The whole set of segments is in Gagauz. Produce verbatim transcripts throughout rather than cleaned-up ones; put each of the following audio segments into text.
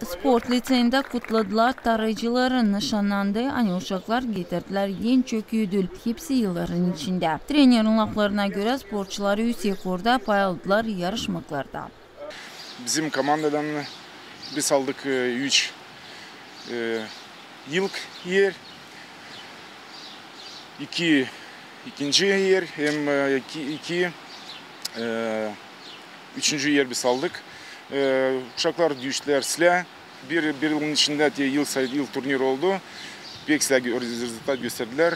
Sport liţeyindä kutladılar taarıcıları, nışannandı, ani uşaklar getirdilär en çok ödül hepsi yılların içindä. Trenerin laflarına görä, sportçuları üüsek uurda pay aldılar yarışmaklarda. Bizim komandadan biz aldık, e, üç, e, ilk er, iki ikinci er hem, e, iki, iki, e, üçüncü er biz aldık. E, uşaklar düüştülär islää. Bir, bir yılın içindä te yıl sayı, yıl turnir oldu. Pek islää gö-, rezultat gösterdilär.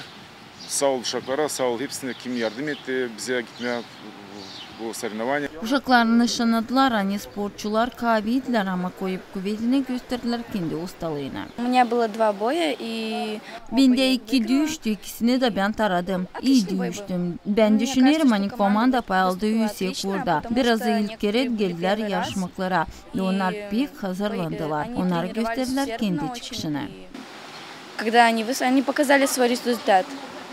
Saa ol uşaklara, saa ol hepsinä, kim yardım etti bizä gitmää bu, bu соревнования. Uşaklar nışannadılar, ani sportçular kaaviydilär, ama koyup kuvedinä gösterdilär kendi ustalıını. У меня было два боя, и Bendä iki düüştü, ikisini dä bän taaradım. İi düüştüm. Bän düşünerim, ani komanda pay aldı üüsek uurda. Biraz ilk kerä geldilär yarışmaklara. Da onnar pek hazırlandılar. Onnar gösterdilär kendi çıkışını. Когда они выс-, они показали свой результат.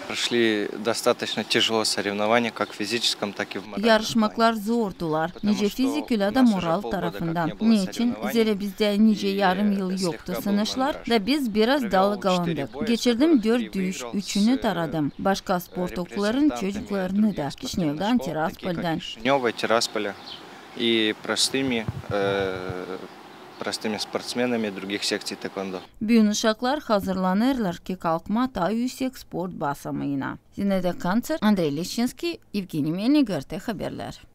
Прошли достаточно тяжелое соревнование, как в физическом, так и в моральном плане. Yarışmaklar zordular, nicä fizik, ölä dä moral tarafından. Neçin? Zerä bizdä nicä yarım yıl yoktu sınışlar, da biz biraz dalgalandık. Geçirdim dört düüş, üçünü taaradım. Başka sport okulların çocuklarını da, Kişinevdän, Tiraspoldan. Кишинёва, Тирасполя и простыми, э, простыми спортсменами других секций таэквондо. Büün uşaklar hazırlanêrlar ki kalkmaa taa üüsek sport basamayına. Zinaida Kanţer, Andrey Leşçinskıy, Evgeniy Melnik, GRT Haberlär.